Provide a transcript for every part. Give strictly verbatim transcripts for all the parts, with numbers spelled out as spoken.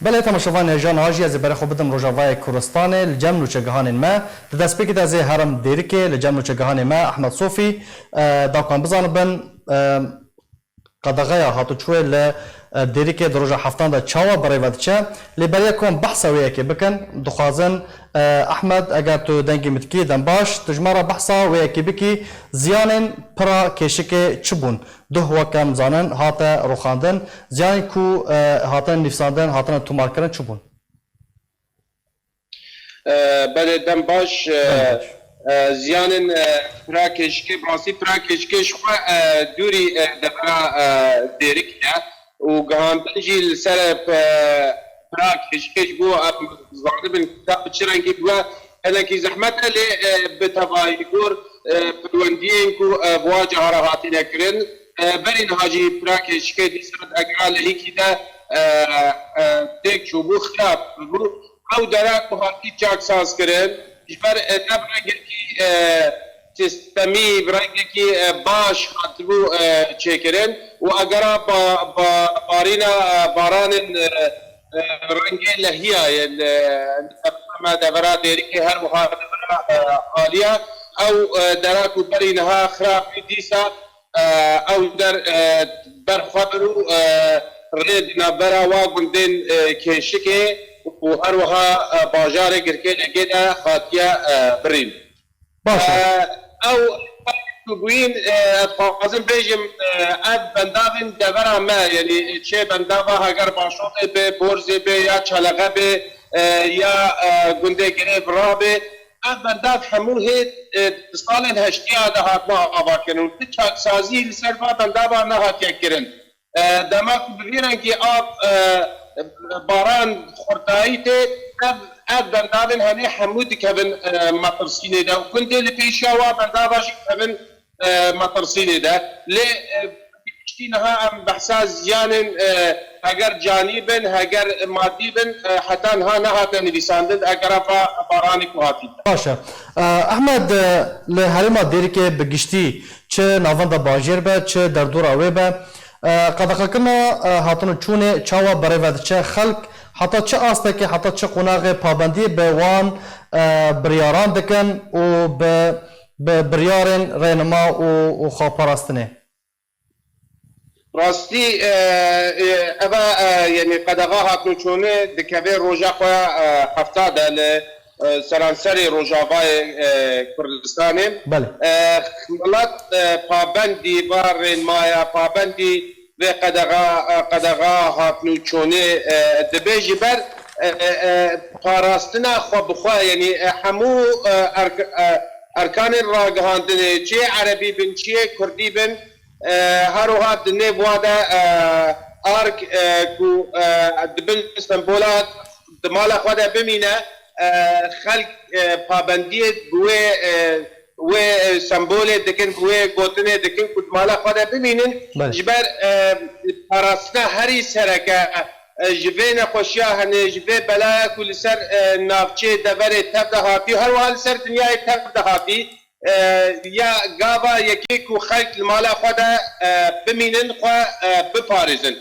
Belê, temaşevanên hêja, niha jî ez ê berê xwe bidim Rojavayê Kurdistanê li cem nûçegihanên me. Di destpêkê de ez ê herim Dêrikê, li cem nûçegihanê me Ehmed Sofî, e, da ku em bizanibin, e, qedexeya hatûçûyê li, e, Dêrikê di roja heftan de çawa bi rê ve diçe. Lê beriya ku em behsa wê yekê bikin, dixwazin, e, Ehmed, eger tu dengê min dikî, dem baş, tu ji me re behsa wê yekê bikî, ziyanên pira kêşikê çi bûn? Duh, wek em zanin, hate rûxandin, ziyanên ku, e, hatine nivîsandin, hatine tomarkirin çi bûn? E, belê, dem baş. E, Dem baş. E, ziyanên, e, pira kêşikê, bi rastî pira kêşikê ji xwe, e, dûrî, e, devera, e, Dêrikê ye û gihandin jî li ser, e, pe-, pira kêşikê ji bo em zanibin ka bi çi rengî bûye, hinekî zehmet e, lê, e, bi tevayî gor, e, perwendiyên ku, e, bi wa cara hatine kirin, e, berî niha jî pira kêşikê dîsa di egera lehîkî de, e, e, têk çûbû, xirab bû. Ew dere ku hatî çaksazkirin, ji ber, e, ne bi rengekî, e, sîstemî, bi rengekî, e, baş hatibû, e, çêkirin û egera ba-, ba-, barîna, e, baranên, e, e, rengê lehiya ye li, li me devera Dêrikê, her wiha devera, e, Aliya. Ew, e, dera ku berî niha xirab bû, dîsa, e, ew der, e, ber xwe bir û, e, rê di navbera wa gundên, e, Kêşikê û her wiha, e, bajarê Girkêlekê de hatiye, e, birîn. Baş e. E, ew ku bûyîn, e, ez dixwazim bêjim, e, ev bendavên devera me, yanî çê bendava Heger Başolê be, Borzê be, ya Çelexe be, e, ya, e, gundê Girê Vira be, ev bendav hemû hê, e, di salên heştiya de hatine avakirin û ti çaksazî li ser va bendava nehatiye kirin. E, dema ku bi vî rengî av, e, baran xurtayî tê, ev, ev bendavên henê hemû dikevin, e, metirsînê de û gundê li pêşiya wa bendava jî dikevin, e, metirsînê de. Lê, e, bi giştî niha em behsa ziyanên, e, heger canî bin, heger madî bin, e, heta niha nehate nivîsandin, eger va baranê ku hatî. Baş e. E, Ehmed, e, li herêma Dêrikê bi giştî çi navenda bajêr be, çi derdora wê be, e, qedexekirina, e, hatin û çûnê çawa berê ve diçe? Xelk heta çi astekê, heta çi qonaxê pabendiyê bi wan, e, biryaran dikin û bi, bi biryarên rênima û, û xweparastinê? Rastî, e, e, eva, e, yanî qedexa hatnûçûnê dikeve roja xwe, e, hefta de li, e, seranserê Rojavayê, e, Kurdistanê. Belê. E, milet, e, pabendî va rênmaya, pabendî vê qedexa, e, qedexa hatnûçûnê, e, dibe ji ber, e, e, e, parastina xwe bi xwe, yanî, e, hemû, e, erk-, e, erkanên ragihandinê, çiyê erebî bin, çiyê kurdî bin, E, her wiha di nêv wa de, e, ark, e, ku, e, di bin sembola di mala xwe de bimîne, e, xelk, e, pabendiyê bi wê, e, wê, e, sembolê dikin, bi wê gotinê dikin ku di mala xwe de bimînin. Belê. Ji ber, e, parastina herî sereke, e, ji vê nexweşiya hene, ji vê belaya ku li ser, e, navçeyê deverê tev de hatî, her wiha li ser dinyayê tev de hatî, e, ya gava yekê ku xelk li mala xwe de, e, bimînin, xwe, e, biparêzin.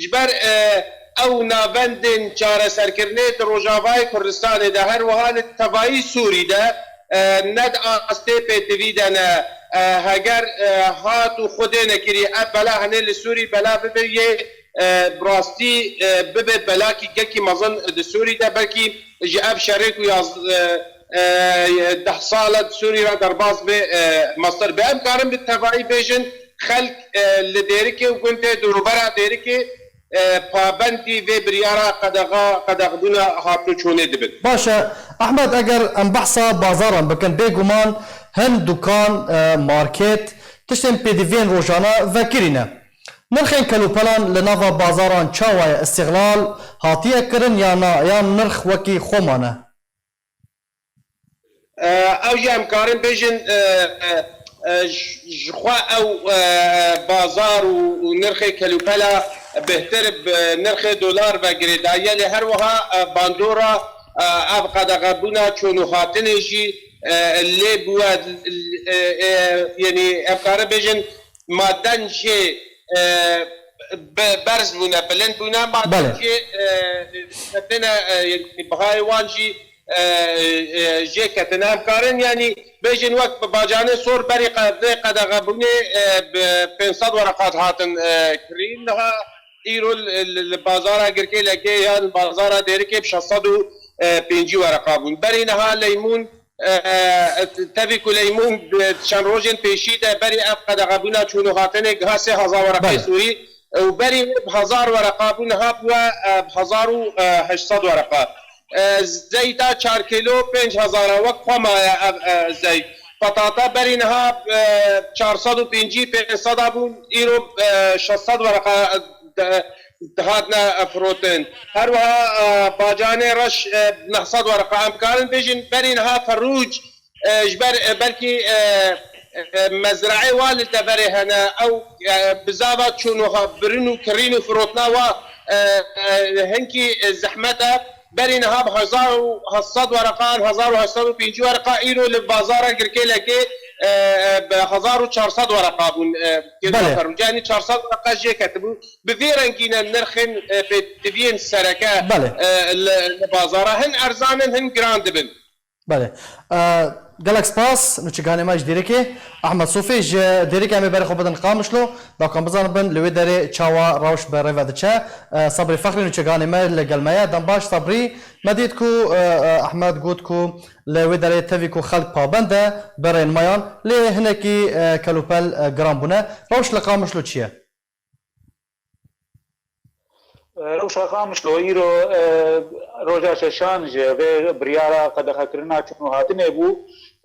Ji ber, e, ew navendên çareserkirinê di Rojavayê Kurdistanê de, her wiha li tevayî Sûrî de, e, ne di astê pêtivî de ne, e, heger, e, hat û xwedê nekirî, ev bela hinê li Sûrî bela bibe yê, e, bi rastî, e, bibe belakî gelkî mezin di Sûrî de, belkî ji ev şerê ku yaz-, e, e, deh sal e di Sûrî re derbas be, e, mestir be. Em karin bi tevayî bêjin, xelk, e, li Dêrikê û gundê dûrûbera Dêrikê, e, pabendî vê biryara qedexa, qedexbûna hatnûçûnê dibin. Baş e, Ehmed, eger em behsa bazaran bikin, bêguman hin dukan, e, market, tiştên pêdiviyên rojane vekirî ne. Nirxên kelûpelan li nava bazaran çawa ye? Îstîxlal hatiye kirin ya na, yan nirx wekî xwe mane? E, ew jî em karin bêjin, e, e, e, ji, ji xwe ew, e, bazar û, û nirxê kelûpela bêhtir bi nirxê dolar ve girêdaye, lê her wiha, e, bandora, e, ev qedexebûna çûn û hatinê jî, e, lê bûye, e, e, yanî em karin bêjin, maden jê, e, be-, berz bûne, bilind bûne, maden Belê. jê, e, têne, e, bihayê wan jî, e, e, jê ketine. Em karin, yanî bêjin wek bacanê sor berî qe-, vê qedexebûnê, e, bi pênc sed wereqat hatin, e, kirîn. Niha îro li, li, li bazara Girkê Lekê yan bazara Dêrikê bi şeş sed û pêncî wereqa bûn. Berî niha leymûn, e, e, tevî ku leymûn, e, çend rojên pêşî de berî ev qedexebûna çûn û hatinê giha sê hezar wereqê Belê. Sûrî, e, û berî wê bi hezar wereqa bû, niha bûye, e, bi hezar û heşt sed wereqa. E, zeyta çar kîlo pênc hezar e, wek xwe maye ev, e, zeyt. Petata berî niha, e, çar sed û pêncî pênc sed a bûn, îro, e, şeş sed wereqa, e, de-, dihatne firotin. Her wiha, e, bacanê reş, e, neh sed wereqa. Em karin bêjin berî niha ferûc, e, ji ber, e, belkî, e, e, mezraê wa li deverê hene. Ew, e, bizava çûn û ha-, birin û kirîn û firotina wa, e, e, hinkî, e, zehmet e. Berî niha bi hezar û heft sed wereqan, hezar û heft sed û pêncî wereqa, îro li bazara Girkêlekê, e, e, bi hezar û çar sed wereqa bûn, e, kêfa Belê. Ferûc. Yanî çar sed wereqa jê ketibû. Bi vî rengî ne nirxên, e, pêtiviyên sereke, Belê. e, li, li bazara hin erzan in, hin giran dibin. Belê. E, gelek spas. Nûçeganê me ji Dêrikê. Ehmed Sofî ji Dêrikê em ê berê xwe bidin Qamişlo. Dakan bizanibin li wê derê çawa rewş bi rê ve diçe. E, Sabrî Fexrî nûçeganê me li gel me ye. Dem baş Sabrî. Me dît ku, e, e, Ehmed got ku li wê derê tevî ku xelk pabend e bi rênmayan, lê hinekî, e, kelûpel, e, giran bûne. Rewş li Qamişlo çi ye? Rewşa Qamişlo îro, e, roja şeşan ji vê biryara qedexekirina çûn û hatinê bû.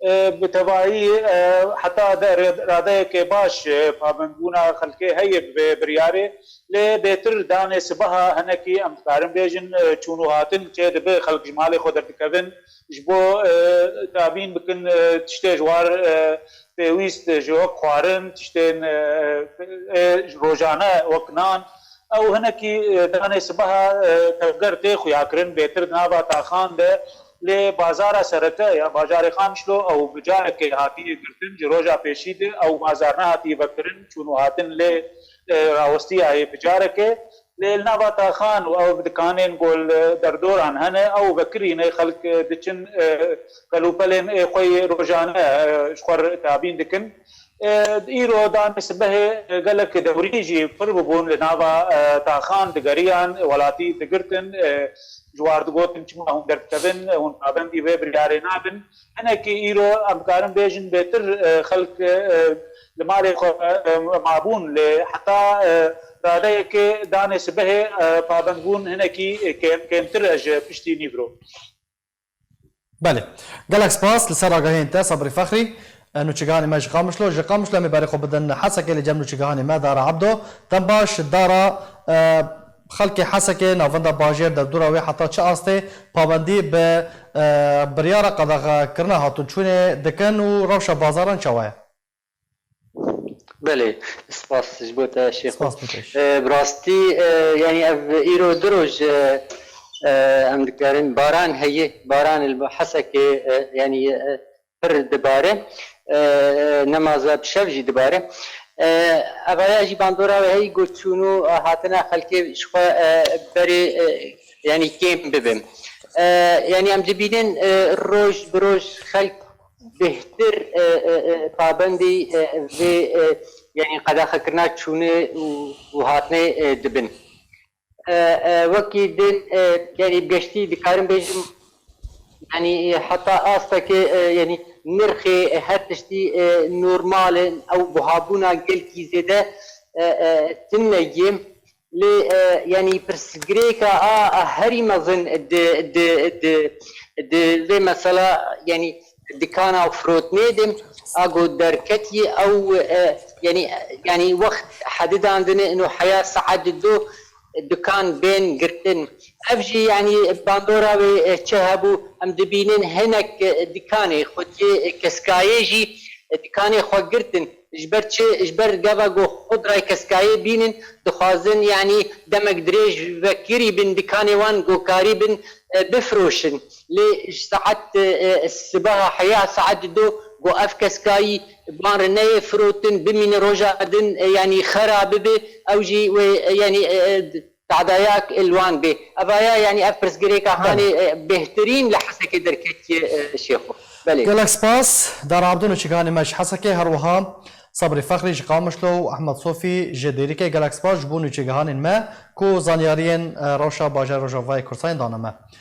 E, bi tevahî, e, heta de-, radeyeke baş, e, pabendbûna xelkê heye bi vê biryarê, lê bêtir danê sibeha hinekî em dikarin bêjin, e, çûn û hatin çêdibe, xelk ji malê xwe derdikevin, ji bo, e, dabîn bikin, e, tiştê ji war, e, pêwîst ji wek xwarin, tiştên, e, e, rojane wek nan. Ew hinekî, e, danê sibeha, e, tevger tê xuyakirin, bêtir di nava taxan de, lê bazara sereke ya bajarê Qamişlo ew bi carekê hatiye girtin, ji roja pêşî de ew bazar nehatiye vekirin, çûn û hatin lê, e, rawestiyaye bi carekê. Lê li nava taxan û ew dikanên ku li derdoran hene, ew vekirî ne, xelk diçin, e, kelûpelên ê xwe yê rojane, e, ji xwe re dabîn dikin. E, îro danê sibehê, e, gelek dewrî jî pir bibûn li nava, e, taxan digeriyan, welatî digirtin, e, ji war digotin, çima hûn derdikevin, hûn pabendî vê biryarê nabin. Hinekî îro em karin bêjin bêtir, e, xelk, e, li malê xwe, e, mabûn, lê heta, e, radeyekê danê sibehê, e, pabendbûn hinekî kêm, kêmtir e ji piştî nîvro. Belê. Gelek spas li ser agahiyên te, Sabrî Fexrî. E, nûçegihanê me ji Qamişlo. Ji Qamişlo em ê berê xwe bidin Hesekê, li cem nûçegihanê me Dara Ebdo. Dem baş Dara, e, xelkê Hesekê, navenda bajêr, derdora wê heta çi astê pabendî bi, e, biryara qedexekirina hatûnçûnê dikin û rewşa bazaran çawa ye? Belê, spas ji bo te Şêxo. Spas bo te. E, bi rastî, e, yanî ev îro du roj, e, e, em dikarin baran heye, baran li Hesekê, e, yanî, e, pir dibare, e, nemaze bi şev jî dibare. E, evaya jî bandora wê heyî ku çûn û hatina xelkê ji xwe, e, berê, e, yanî kêm bibe. E, yanî em dibînin, e, roj bi roj xelk bêhtir, e, e, e, pabendî, e, vê, e, yanî qedexekirina çûnê û, û hatinê, e, dibin. E, e, wekî din, e, yanî bi geştî dikarim bêjim, yanî, e, heta astekê, e, yanî nirxê, e, her tiştî, e, normal in, ew buhabûna gelkî zêde, e, e, tune ye. Lê, e, yanî pirsgirêka a, a herî mezin di, di, di, di vê mesela, yanî dikana û firotinê de a ku derketî ew, e, yanî, yanî wext hedidandine ino heya saet du dikan bên girtin. Ev jî yanî bandora wê, e, çi hebû, em dibînin hinek, e, dikanê xwediyê, e, keskayê jî, e, dikanê xwe girtin. Ji ber çi? Ji ber gava ku xwe di rayê keskayê bînin, dixwazin, yanî demek dirêj vekirî bin dikanê wan ku karî bin, e, bifiroşin. Lê ji saet, e, e, sibeha heya saet du ku ev keskayî ban re neyê firotin, bimîne roja din, e, yanî xera bibe, ew jî wê, e, yanî, e, e, tadayek ilwan bê. Evaya, yanî ev pirsgirêka hanê e, bêhtirîn li Hesekê derketiye e, Şêxo. Belê. Gelek spas. Dara Abdû nûçîkanê me ji Hesekê, her wiha Sebrî Fexrî ji Qamişlo û Ehmed Sofî ji Dêrikê, gelek spas ji bo nûçegihanên me ku zanyariyên e, rewşa bajarê Rojavayê Kurdistanê dane me.